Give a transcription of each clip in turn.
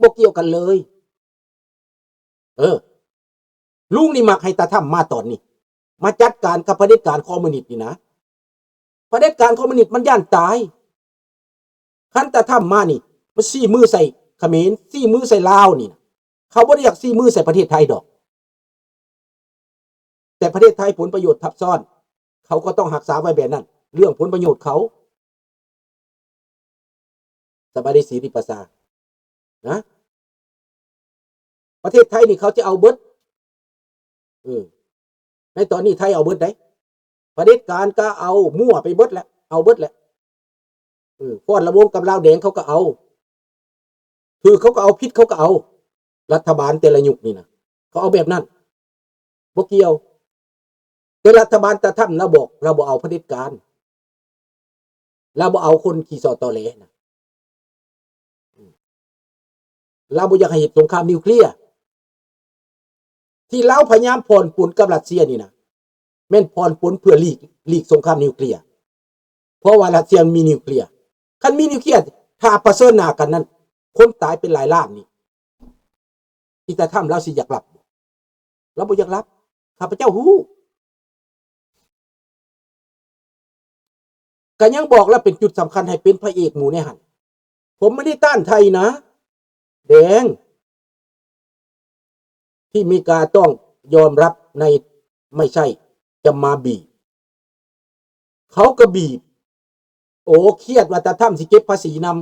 ບໍ່ກ່ຽວກັນເລີຍ. ເອີ ລຸງນີ້ມັກໃຫ້ຕາທຳມາຕອນນີ້ ມາຈັດການກັບຜະເດັດການຄອມມູນິດນີ້ນະ. ຜະເດັດການຄອມມູນິດມັນຢ້ານຕາຍ. ຄັນຕາທຳມານີ້ ມັນຊີ້ມືໃສ່ຂະເໝນ, ຊີ້ມືໃສ່ລາວນີ້ນະ. ເຂົາບໍ່ໄດ້ຢາກຊີ້ມືໃສ່ປະເທດໄທດອກ. ແຕ່ປະເທດໄທຜົນປະໂຫຍດທັບຊ້ອນ ເຂົາກໍຕ້ອງຮັກສາໄວ້ແບບນັ້ນ ເລື່ອງຜົນປະໂຫຍດເຂົາ. ສະບາຍດີ ສີລິປະສາ ນະ ປະເທດໄທນີ້ເຂົາຈະເອົາເບິດ. ເອີ ໃນຕອນນີ້ໄທເອົາເບິດໃດ໋. ປະເດັດການກໍເອົາ, ມົ້ວໄປເບິດແລ້ວ, ເອົາເບິດແລ້ວ. ເອີ ຟ້ອນລະວົງກັບລາວແດງເຂົາກໍເອົາ, ຖືກເຂົາກໍເອົາ, ຜິດເຂົາກໍເອົາ. ລັດຖະບານແຕ່ລະຍຸກນີ້ນະ ເຂົາເອົາແບບນັ້ນ. ບໍ່ກ່ຽວ. ແຕ່ລັດຖະບານຕາທຳລາວບອກ ລາວບໍ່ເອົາຜະເດັດການ, ລາວບໍ່ເອົາຄົນຂີ້ສໍ້ຕໍແຫຼນະ. ລາວບໍ່ຢາກໃຫ້ເຮັດສົງຄາມນິວເຄລຍ. ທີ່ລາວພະຍາຍາມຜ່ອນປົນກັບຣັດເຊຍນີ້ນະ ແມ່ນຜ່ອນປົນເພື່ອຫຼີກ, ຫຼີກສົງຄາມນິວເຄລຍ. ເພາະວ່າຣັດເຊຍມີນິວເຄລຍ. ຄັນມີນິວເຄລຍ ຖ້າປະເຊີນໜ້າກັນນັ້ນ ຄົນຕາຍເປັນຫຼາຍລ້ານນີ້ ອີຕາທຳລາວຊິຢາກຮັບບໍ່? ລາວບໍ່ຢາກຮັບ. ຂ້າພະເຈົ້າຮູ້. ກໍຍັງບອກລະເປັນຈຸດສຳຄັນໃຫ້ເປັນພະເອກໝູ່ໃນຫັ້ນ. ຜົມບໍ່ໄດ້ຕ້ານໄທນະ ແດງ. ທີ່ອາເມລິກາຕ້ອງຍອມຮັບໃນ ໄມ່ໃຊ່ຈະມາບີບ. ເຂົາກໍບີບ. ໂອ້ ຄຽດວ່າຕາທຳຊິເກັບພາສີນຳ.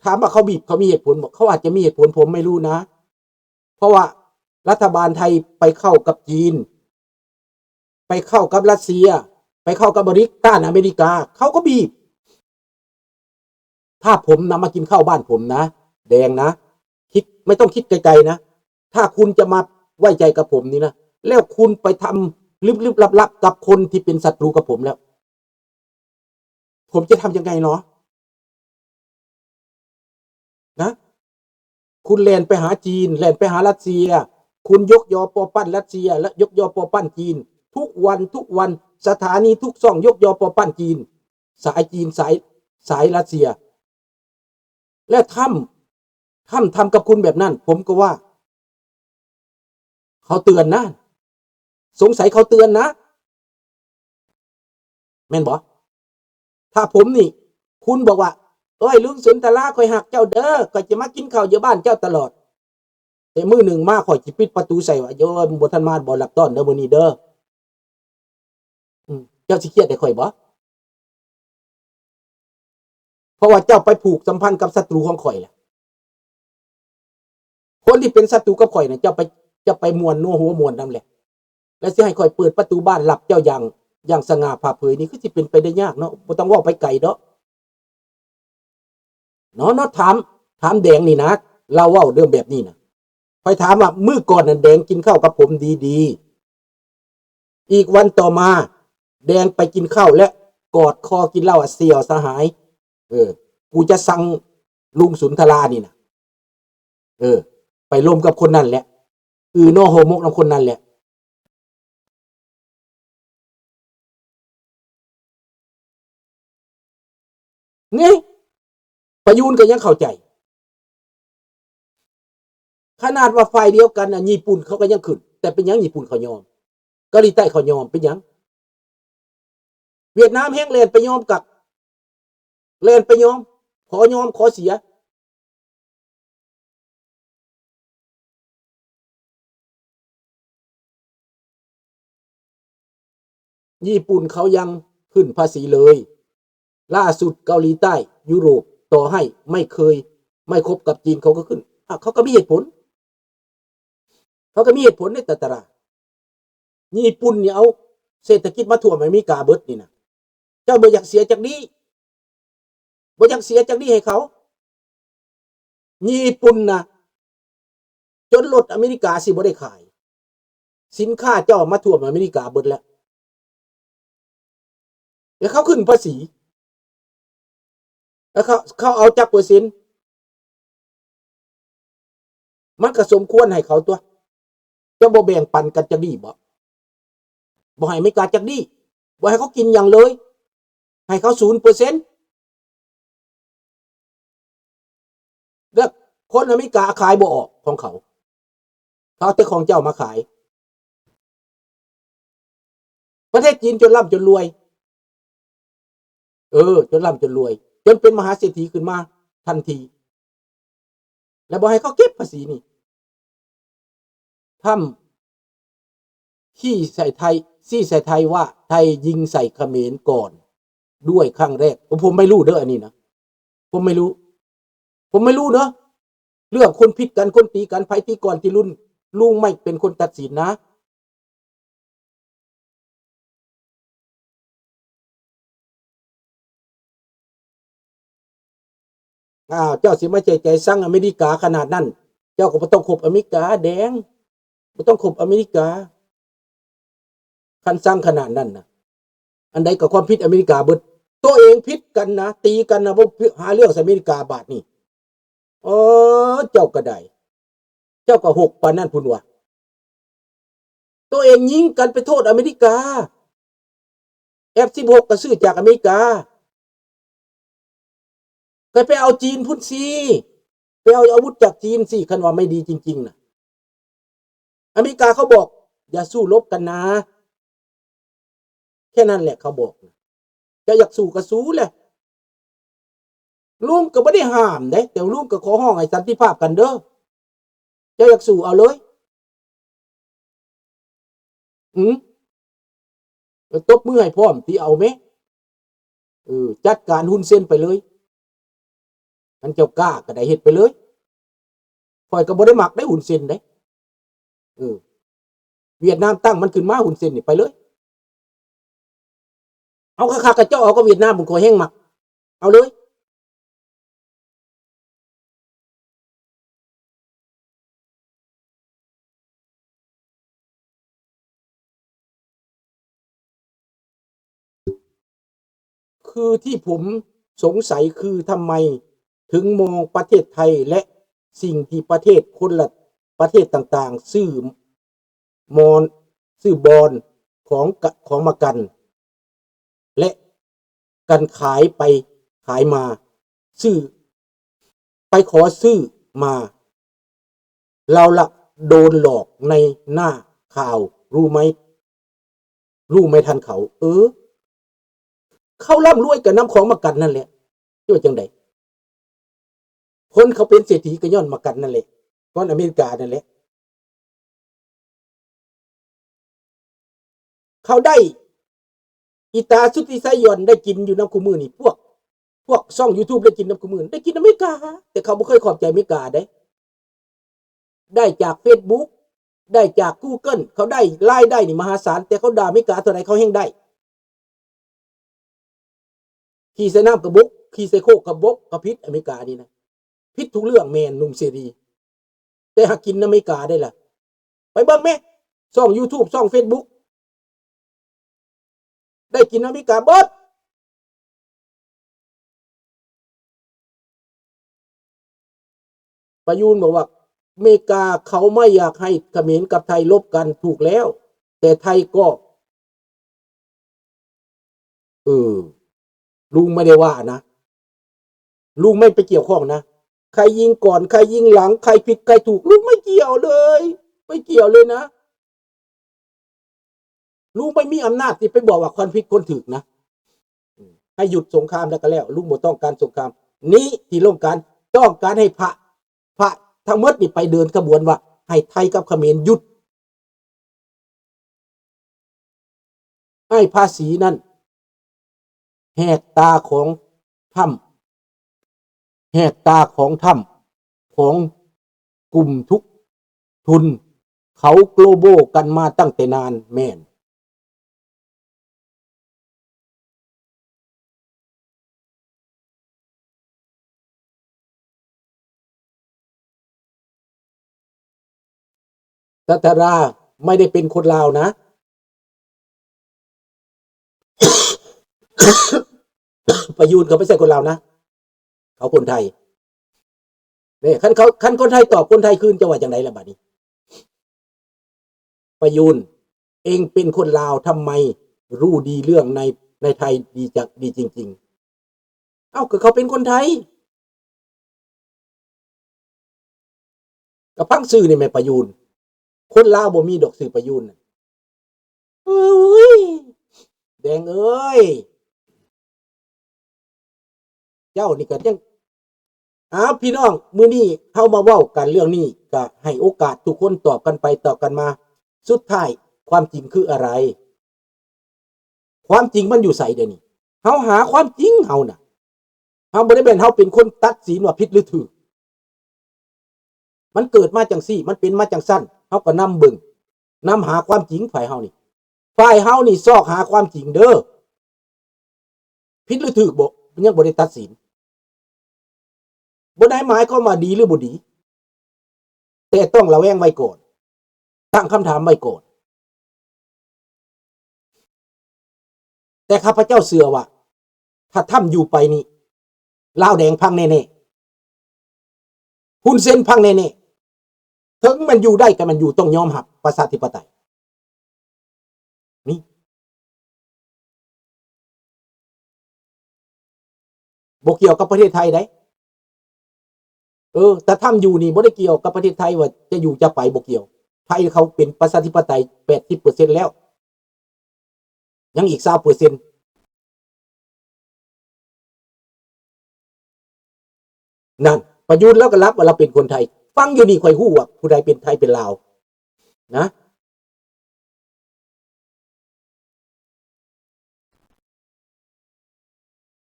ຖາມວ່າເຂົາບີບ ເຂົາມີເຫດຜົນບໍ່? ເຂົາອາດຈະມີເຫດຜົນ, ຜົມໄມ່ຮູ້ນະ. ເພາະວ່າລັດຖະບານໄທໄປເຂົ້າກັບຈີນ, ໄປເຂົ້າກັບຣັດເຊຍ, ໄປເຂົ້າກັບອາເມລິກ, ຕ້ານອາເມລິກາ, ເຂົາກໍບີບ. ຖ້າຜົມນະມາກິນເຂົ້າບ້ານຜົມນະ ແດງນະ, ຄິດ, ໄມ່ຕ້ອງຄິດໄກໆນະ. ຖ້າຄຸນຈະມາໄວ້ໃຈກັບຜົມນີ້ນະ ແລ້ວຄຸນໄປທຳລຶບໆລັບໆກັບຄົນທີ່ເປັນສັດຕູກັບຜົມແລ້ວ ຜົມຈະທຳຍັງໄງເນາະ? ນະ ຄຸນແລ່ນໄປຫາຈີນ, ແລ່ນໄປຫາຣັດເຊຍ, ຄຸນຍົກຍໍປໍ້ວປັ້ນຣັດເຊຍ ແລະ ຍົກຍໍປໍ້ວປັ້ນຈີນ ທຸກວັນ, ທຸກວັນ, ສະຖານີທຸກຊ່ອງຍົກຍໍປໍ້ວປັ້ນຈີນ, ສາຍຈີນ, ສາຍ, ສາຍຣັດເຊຍ. ແລ້ວທຳ, ທຳ, ທຳກັບຄຸນແບບນັ້ນ, ຜົມກໍວ່າ ເຂົາເຕືອນນະ, ສົງໄສເຂົາເຕືອນນະ ແມ່ນບໍ່? ຖ້າຜົມນີ້ ຄຸນບອກວ່າ ໂອ້ຍ ລຸງສຸນທະລາ ຂ້ອຍຮັກເຈົ້າເດີ, ຂ້ອຍຈະມາກິນເຂົ້າຢູ່ບ້ານເຈົ້າຕະຫຼອດ, ແຕ່ມື້ໜຶ່ງມາ ຂ້ອຍຊິປິດປະຕູໃສ່ວ່າ ໂອ້ຍ ບໍ່ທັນມາ ບໍ່ຮັບຕ້ອນເດີ ມື້ນີ້ເດີ. ອືມ ເຈົ້າຊິຄຽດໃຫ້ຂ້ອຍບໍ່? ເພາະວ່າເຈົ້າໄປຜູກສຳພັນກັບສັດຕູຂອງຂ້ອຍແຫຼະ. ຄົນທີ່ເປັນສັດຕູກັບຂ້ອຍນະ ເຈົ້າໄປ, ເຈົ້າໄປມ່ວນນົວຫົວມ່ວນນຳແຫຼະ. ແລະ ຊິໃຫ້ຂ້ອຍເປີດປະຕູບ້ານຮັບເຈົ້າຢ່າງ, ຢ່າງສະຫງ່າຜ່າເຜີຍນີ້ ຄືຊິເປັນໄປໄດ້ຍາກເນາະ. ບໍ່ຕ້ອງເວົ້າໄປໄກດອກ. ເນາະ, ເນາະ, ຖາມ, ຖາມແດງນີ້ນະ, ລາວເວົ້າເລື່ອງແບບນີ້ນະ. ຂ້ອຍຖາມວ່າ ມື້ກ່ອນນັ້ນແດງກິນເຂົ້າກັບຜົມດີໆ, ອີກວັນຕໍ່ມາ ແດງໄປກິນເຂົ້າ ແລະ ກອດຄໍກິນເຫຼົ້າ ອາ ສ່ຽວສະຫາຍ, ເອີ ກູຈະສັ່ງລຸງສຸນທະລານີ້ນະ, ເອີ ໄປລົມກັບຄົນນັ້ນແຫຼະ, ອືໜໍ່ໂຮມົກນຳຄົນນັ້ນແຫຼະ. ນີ້ ປະຢູນກໍຍັງເຂົ້າໃຈ, ຂະໜາດວ່າຝ່າຍດຽວກັນນະ ຍີ່ປຸ່ນເຂົາກໍຍັງຂຶ້ນ, ແຕ່ເປັນຫຍັງຍີ່ປຸ່ນເຂົາຍອມ, ເກົາຫຼີໃຕ້ເຂົາຍອມ, ເປັນຫຍັງ? ຫວຽດນາມແຮ່ງແລ່ນໄປຍອມກັບ, ແລ່ນໄປຍອມ, ຂໍຍອມ, ຂໍເສຍ. ຍີ່ປຸ່ນເຂົາຍັງຂຶ້ນພາສີເລີຍ. ລ່າສຸດເກົາຫຼີໃຕ້, ຢູໂຣບ, ຕໍ່ໃຫ້ໄມ່ເຄີຍ, ໄມ່ຄົບກັບຈີນ ເຂົາກໍຂຶ້ນ. ອາ, ເຂົາກໍມີເຫດຜົນ. ເຂົາກໍມີເຫດຜົນໃນຕະຕະລາດ. ຍີ່ປຸ່ນນີ້ເອົາເສດຖະກິດມາຖ້ວມອາເມລິກາເບິດນີ້ນະ. ເຈົ້າບໍ່ຢາກເສຍຈັກດີ້, ບໍ່ຢາກເສຍຈັກດີ້ໃຫ້ເຂົາ. ຍີ່ປຸ່ນນະ ຈົນລົດອາເມລິກາຊິບໍ່ໄດ້ຂາຍ. ສິນຄ້າເຈົ້າມາຖ້ວມອາເມລິກາເບິດແລ້ວ. ແລ້ວເຂົາຂຶ້ນພາສີ, ແລ້ວເຂົາ, ເຂົາເອົາຈັກເປີເຊັນ? ມັນກໍສົມຄວນໃຫ້ເຂົາຕົວະ. ເຈົ້າບໍ່ແບ່ງປັນກັນຈັກດີ້ບໍ? ບໍ່ໃຫ້ອາເມລິກາຈັກດີ້, ບໍ່ໃຫ້ເຂົາກິນຫຍັງເລີຍ. ໃຫ້ເຂົາສູນເປີເຊັນ ແລ້ວຄົນອາເມລິກາຂາຍບໍ່ອອກຂອງເຂົາ ເຂົາເອົາແຕ່ຂອງເຈົ້າມາຂາຍ. ປະເທດຈີນຈົນລ່ຳຈົນລວຍ ເອີ ຈົນລ່ຳຈົນລວຍ ຈົນເປັນມະຫາເສດຖີຂຶ້ນມາທັນທີ ແລະ ບໍ່ໃຫ້ເຂົາເກັບພາສີນີ້. ທຳ ຊີ້ໃສ່ໄທ ຊີ້ໃສ່ໄທວ່າ ໄທຍິງໃສ່ຂະເໝນກ່ອນດ້ວຍຄັ້ງແລກ. ໂອ້ ຜົມໄມ່ຮູ້ເດີ ອັນນີ້ນະ ຜົມໄມ່ຮູ້ ຜົມໄມ່ຮູ້ເດີ ເລື່ອງຄົນຜິດກັນ ຄົນຕີກັນ ໃຜຕີກ່ອນຕີລຸນ ລຸງໄມ່ເປັນຄົນຕັດສິນນະ. ອ້າວ ເຈົ້າຊິມາໃຈໃຈຊັງອາເມລິກາຂະໜາດນັ້ນ ເຈົ້າກໍບໍ່ຕ້ອງຄົບອາເມລິກາແດງ ບໍ່ຕ້ອງຄົບອາເມລິກາ ຄັນຊັງຂະໜາດນັ້ນນະ ອັນໃດກໍຄວາມຜິດອາເມລິກາເບິດ ຕົວເອງຜິດກັນນະ ຕີກັນນະ ບໍ່ຫາເລື່ອງໃສ່ອາເມລິກາບາດນີ້. ເອີ ເຈົ້າກໍໄດ້ ເຈົ້າກໍຫົກປານນັ້ນພຸ້ນຫວາ. ຕົວເອງຍິງກັນໄປໂທດອາເມລິກາ ເອັຟສິບຫົກກໍຊື້ຈາກອາເມລິກາ ກໍໄປເອົາຈີນພຸ້ນຊີ້ ໄປເອົາອາວຸດຈາກຈີນຊີ້ ຄັນວ່າໄມ່ດີຈິງໆນະ. ອາເມລິກາເຂົາບອກ ຢ່າສູ້ລົບກັນນາ ແຄ່ນັ້ນແຫຼະເຂົາບອກ. ເຈົ້າຢາກສູ້ກໍສູ້ແຫຼະ ລຸງກໍບໍ່ໄດ້ຫ້າມເດ້ ແຕ່ລຸງກໍຂໍຮ້ອງໃຫ້ສັນຕິພາບກັນເດີ ເຈົ້າຢາກສູ້ເອົາເລີຍ. ອືມ ຕົບມືໃຫ້ພ້ອມຕິ ເອົາແມ ເອີ ຈັດການຮຸນເຊັນໄປເລີຍ. ຄັນເຈົ້າກ້າກໍໄດ້ເຮັດໄປເລີຍ ຂ້ອຍກໍບໍ່ໄດ້ມັກໄດ້ຮຸນເຊັນເດ້. ເອີ ຫວຽດນາມຕັ້ງມັນຂຶ້ນມາ ຮຸນເຊັນນີ້ໄປເລີຍ ເອົາຄັກໆ ກະເຈົ້າເອົາກັບຫວຽດນາມພຸ້ນ ຂ້ອຍແຮ່ງມັກ ເອົາເລີຍ. ຄືທີ່ຜົມສົງໄສຄືທຳໄມເຖິງມອງປະເທດໄທ ແລະ ສິ່ງທີ່ປະເທດຄົນລະປະເທດຕ່າງໆ ຊື້ມອນ ຊື້ບອນຂອງກະ ຂອງມາກັນ ແລະ ກັນຂາຍໄປຂາຍມາ ຊື້ ໄປຂໍຊື້ມາ ລາວລະໂດນຫຼອກໃນໜ້າຂ່າວ ຮູ້ໄໝ? ຮູ້ໄໝທ່ານເຂົາ? ເອີ ເຂົາລ່ຳລວຍກໍນຳຂອງມາກັນນັ້ນແຫຼະ ຊິວ່າຈັ່ງໃດ? ຄົນເຂົາເປັນເສດຖີກໍຍ້ອນມາກັນນັ້ນແຫຼະ ຍ້ອນອາເມລິການັ້ນແຫຼະ. ເຂົາໄດ້ ອີຕາສຸດທີ່ໄຊຢອນໄດ້ກິນຢູ່ນຳຄູ່ມື້ນີ້ ພວກ ພວກຊ່ອງຢູທູບໄດ້ກິນນຳຄູ່ມື້ ໄດ້ກິນອາເມລິກາ ແຕ່ເຂົາບໍ່ເຄີຍຂອບໃຈອາເມລິກາເດ້. ໄດ້ຈາກເຟສບຸກ ໄດ້ຈາກກູເກີນ ເຂົາໄດ້ລາຍໄດ້ນີ້ມະຫາສານ ແຕ່ເຂົາດ່າອາເມລິກາເທົ່າໃດ ເຂົາແຮ່ງໄດ້. ຂີ້ໃສ່ນ້ຳກະບົກ ຂີ້ໃສ່ໂຄກກະບົກ ກໍຜິດອາເມລິການີ້ນະ ຜິດທຸກເລື່ອງແມ່ນໜຸ່ມເສລີ ແຕ່ຫາກກິນນຳອາເມລິກາໄດ້ລະ. ໄປເບິ່ງແມ ຊ່ອງຢູທູບ ຊ່ອງເຟສບຸກ ໄດ້ກິນອາເມລິກາເບິດ. ປະຍຸນບອກວ່າ ເມກາເຂົາໄມ່ຢາກໃຫ້ຂະເໝນກັບໄທລົບກັນ ຖືກແລ້ວ ແຕ່ໄທກໍ ເອີ ລຸງໄມ່ໄດ້ວ່ານະ ລຸງໄມ່ໄປກ່ຽວຂ້ອງນະ ໃຄຍິງກ່ອນ ໃຄຍິງຫຼັງ ໃຄຜິດໃຄຖືກ ລຸງໄມ່ກ່ຽວເລີຍ ໄມ່ກ່ຽວເລີຍນະ. ລຸງໄມ່ມີອຳນາດທີ່ໄປບອກວ່າຄົນຜິດຄົນຖືກນະ ໃຫ້ຢຸດສົງຄາມແລ້ວກໍແລ້ວ ລຸງບໍ່ຕ້ອງການສົງຄາມ. ນີ້ທີ່ລົງການ ຕ້ອງການໃຫ້ພະ ພະທັງໝົດນີ້ໄປເດີນຂະບວນວ່າ ໃຫ້ໄທກັບຂະເໝນຢຸດ ອ້າຍພາສີນັ້ນ ແຫກຕາຂອງຖ້ຳ ແຫກຕາຂອງຖ້ຳ ຂອງກຸ່ມທຸກ ທຶນ ເຂົາໂກລໂບກັນມາຕັ້ງແຕ່ນານແມ່ນ. ສາທາລາໄມ່ໄດ້ເປັນຄົນລາວນະ ປະຍຸນເຂົາໄມ່ໃຊ່ຄົນລາວນະ ເຂົາຄົນໄທ. ນີ້ ຄັນເຂົາ ຄັນຄົນໄທຕອບຄົນໄທຄືນ ຈະວ່າຈັ່ງໃດລະບາດນີ້? ປະຍຸນ ເອງເປັນຄົນລາວ ທຳໄມຮູ້ດີເລື່ອງໃນ ນໄທດີຈັງ ດີຈິງໆ. ເອົ້າ ກໍເຂົາເປັນຄົນໄທ. ກໍຟັງຊື່ນີ້ແມ່ປະຍູນ. ຄົນລາວບໍ່ມີດອກຊື່ປະຍູນນະ. ເອີຍ ແດງເອີຍ ເຈົ້ານີ້ກໍຍັງ ອ້າວ ພີ່ນ້ອງ ມື້ນີ້ເຮົາມາເວົ້າກັນເລື່ອງນີ້ ກໍໃຫ້ໂອກາດທຸກຄົນຕອບກັນໄປຕອບກັນມາ. ສຸດທ້າຍຄວາມຈິງຄືອະໄລ? ຄວາມຈິງມັນຢູ່ໃສດຽວນີ້? ເຮົາຫາຄວາມຈິງເຮົານະ. ເຮົາບໍ່ໄດ້ແມ່ນເຮົາເປັນຄົນຕັດສິນວ່າຜິດຫຼືຖືກ. ມັນເກີດມາຈັ່ງຊີ້ ມັນເປັນມາຈັ່ງຊັ້ນ ເຮົາກໍນຳເບິ່ງ ນຳຫາຄວາມຈິງ. ຝ່າຍເຮົານີ້ ຝ່າຍເຮົານີ້ຊອກຫາຄວາມຈິງເດີ້. ຜິດຫຼືຖືກບໍ່ ຍັງບໍ່ໄດ້ຕັດສິນ. ບໍ່ໄດ້ໝາຍຄວາມວ່າດີຫຼືບໍ່ດີ ແຕ່ຕ້ອງລະແວງໄວ້ກ່ອນ ຕັ້ງຄຳຖາມໄວ້ກ່ອນ. ແຕ່ຂ້າພະເຈົ້າເຊື່ອວ່າ ຖ້າທຳຢູ່ໄປນີ້ ລາວແດງພັງແນ່ໆ ຮຸນເຊັນພັງແນ່ໆ. ເຖິງແມ່ນຢູ່ໄດ້ກໍແມ່ນຢູ່ ຕ້ອງຍອມຮັບປະຊາທິປະໄຕ. ນີ້ ບໍ່ກ່ຽວກັບປະເທດໄທໃດ. ເອີ ແຕ່ທຳຢູ່ນີ້ບໍ່ໄດ້ກ່ຽວກັບປະເທດໄທວ່າຈະຢູ່ຈະໄປ ບໍ່ກ່ຽວ. ໄທເຂົາເປັນປະຊາທິປະໄຕແປດສິບເປີເຊັນແລ້ວ ຍັງອີກຊາວເປີເຊັນນັ້ນ. ປະຍຸດລາວກໍຮັບວ່າລາວເປັນຄົນໄທ. ຟັງຢູ່ນີ້ຂ້ອຍຮູ້ວ່າຜູ້ໃດເປັນໄທເປັນລາວນະ.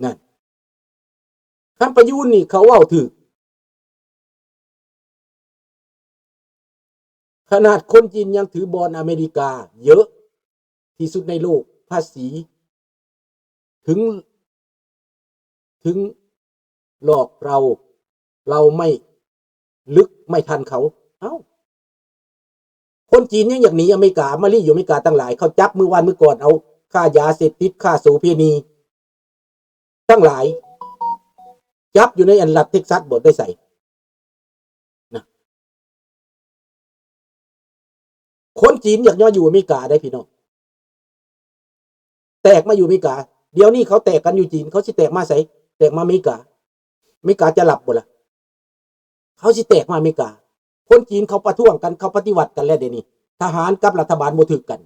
ນັ້ນ ຄຳປະຍູນນີ້ເຂົາເວົ້າຖືກ. ຂະໜາດຄົນຈີນຍັງຖືບ່ອນອາເມລິກາເຍອະທີ່ສຸດໃນໂລກ. ພາສີເຖິງ ເຖິງຫຼອກເຮົາ ເຮົາໄມ່ລຶກໄມ່ທັນເຂົາ. ເອົ້າ ຄົນຈີນຍັງຢາກໜີອາເມລິກາ ມາລີ້ຢູ່ອາເມລິກາຕັ້ງຫຼາຍ. ເຂົາຈັບມື້ວານມື້ກ່ອນ ເອົາຄ້າຢາເສບຕິດ ຄ້າໂສເພນີ ຕັ້ງຫຼາຍ ຈັບຢູ່ໃນອັນລັດເທັກຊັສບໍ ໄດ້ໃສນະ. ຄົນຈີນຢາກມາຢູ່ອາເມລິກາໄດ໋ພີ່ນ້ອງ ແຕກມາຢູ່ອາເມລິກາ. ດຽວນີ້ເຂົາແຕກກັນຢູ່ຈີນ ເຂົາຊິແຕກມາໃສ? ແຕກມາອາເມລິກາ. ອາເມລິກາຈະຮັບບໍ່ລະ? ເຂົາຊິແຕກມາອາເມລິກາ. ຄົນຈີນເຂົາປະທ້ວງກັນ ເຂົາປະຕິວັດກັນແລ້ວດຽວນີ້. ທະຫານກັບລັດຖະບານບໍ່ຖືກກັນ.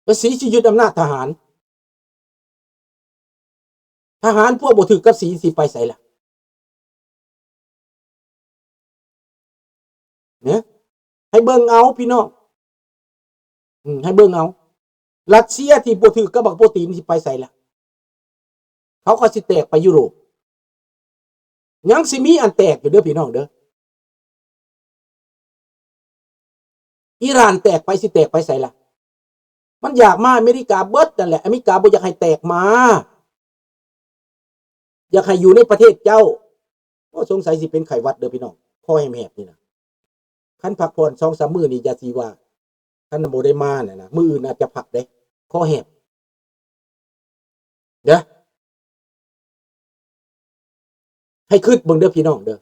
ພາສີຊິຍຶດອຳນາດທະຫານ. ທະຫານພວກບໍ່ຖືກກັບສີຊິໄປໃສລະ? ເນາະ ໃຫ້ເບິ່ງເອົາພີ່ນ້ອງ ອືມ ໃຫ້ເບິ່ງເອົາ. ຣັດເຊຍທີ່ບໍ່ຖືກກັບບັກປູຕິນຊິໄປໃສລະ? ເຂົາກໍຊິແຕກໄປຢູໂຣບ. ຍັງຊິມີອັນແຕກຢູ່ເດີ້ພີ່ນ້ອງເດີ້. ອີຣານແຕກໄປ ຊິແຕກໄປໃສລະ? ມັນຢາກມາອາເມລິກາເບິດນັ້ນແຫຼະ. ອາເມລິກາບໍ່ຢາກໃຫ້ແຕກມາ ຢາກໃຫ້ຢູ່ໃນປະເທດເຈົ້າ. ໂອ້ ສົງໄສຊິເປັນໄຂ້ຫວັດເດີ້ພີ່ນ້ອງ ຄໍແຫບໆນີ້ນະ. ຄັນພັກຜ່ອນສອງສາມມື້ນີ້ຢ່າຊິວ່າ ຄັນບໍ່ໄດ້ມານະ ມື້ອື່ນອາດຈະພັກເດ້ ຄໍແຫບ. ເດີ ໃຫ້ຄິດເບິ່ງເດີ້ພີ່ນ້ອງເດີ້.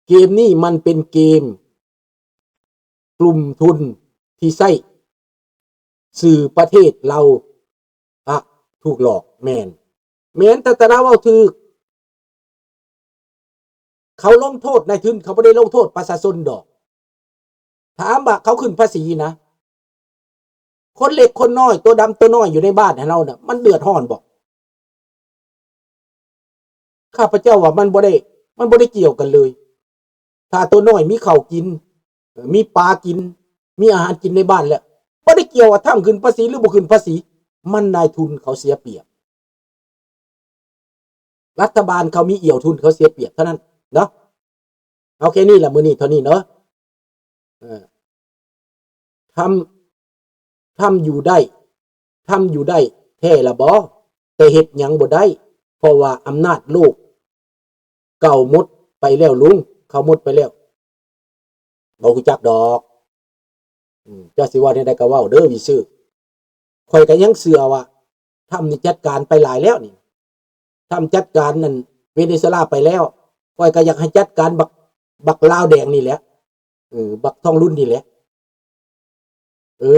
ເກມນີ້ມັນເປັນເກມກຸ່ມທຶນທີ່ໃຊ້ຊື່ປະເທດລາວ ອະ ຖືກຫຼອກ. ແມ່ນ ແມ່ນ ຕາຕະລາເວົ້າຖືກ. ເຂົາລົງໂທດນາຍທຶນ ເຂົາບໍ່ໄດ້ລົງໂທດປະຊາຊົນດອກ. ຖາມວ່າເຂົາຂຶ້ນພາສີນະ ຄົນເລັກຄົນນ້ອຍ ຕົວດຳຕົວນ້ອຍຢູ່ໃນບ້ານໃຫ້ເຮົານະ ມັນເດືອດຮ້ອນບໍ່? ຂ້າພະເຈົ້າວ່າມັນບໍ່ໄດ້ ມັນບໍ່ໄດ້ກ່ຽວກັນເລີຍ. ຖ້າຕົວນ້ອຍມີເຂົ້າກິນ ມີປາກິນ ມີອາຫານກິນໃນບ້ານແລ້ວ ບໍ່ໄດ້ກ່ຽວວ່າທຳຂຶ້ນພາສີຫຼືບໍ່ຂຶ້ນພາສີ. ມັນນາຍທຶນເຂົາເສຍປຽບ. ລັດຖະບານເຂົາມີອ່ຽວທຶນ ເຂົາເສຍປຽບເທົ່ານັ້ນເນາະ. ເອົາແຄ່ນີ້ລະ ມື້ນີ້ເທົ່ານີ້ເນາະ. ເອີ ທຳ ທຳຢູ່ໄດ້ ທຳຢູ່ໄດ້ແທ້ລະບໍ? ແຕ່ເຮັດຫຍັງບໍ່ໄດ້ ເພາະວ່າອຳນາດໂລກເກົ່າໝົດໄປແລ້ວລຸງ ເຂົາໝົດໄປແລ້ວ. ບໍ່ຮູ້ຈັກດອກ. ອືມ ເຈົ້າຊິເວົ້າແນວໃດກໍເວົ້າເດີ້ ວິຊື່. ຂ້ອຍກໍຍັງເຊື່ອວ່າທຳນີ້ຈັດການໄປຫຼາຍແລ້ວນີ້. ທຳຈັດການນັ້ນເວເນຊູເອລາໄປແລ້ວ. ຂ້ອຍກໍຢາກໃຫ້ຈັດການບັກ ບັກລາວແດງນີ້ແຫຼະ. ເອີ ບັກທອງລຸນນີ້ແຫຼະ. ເອີ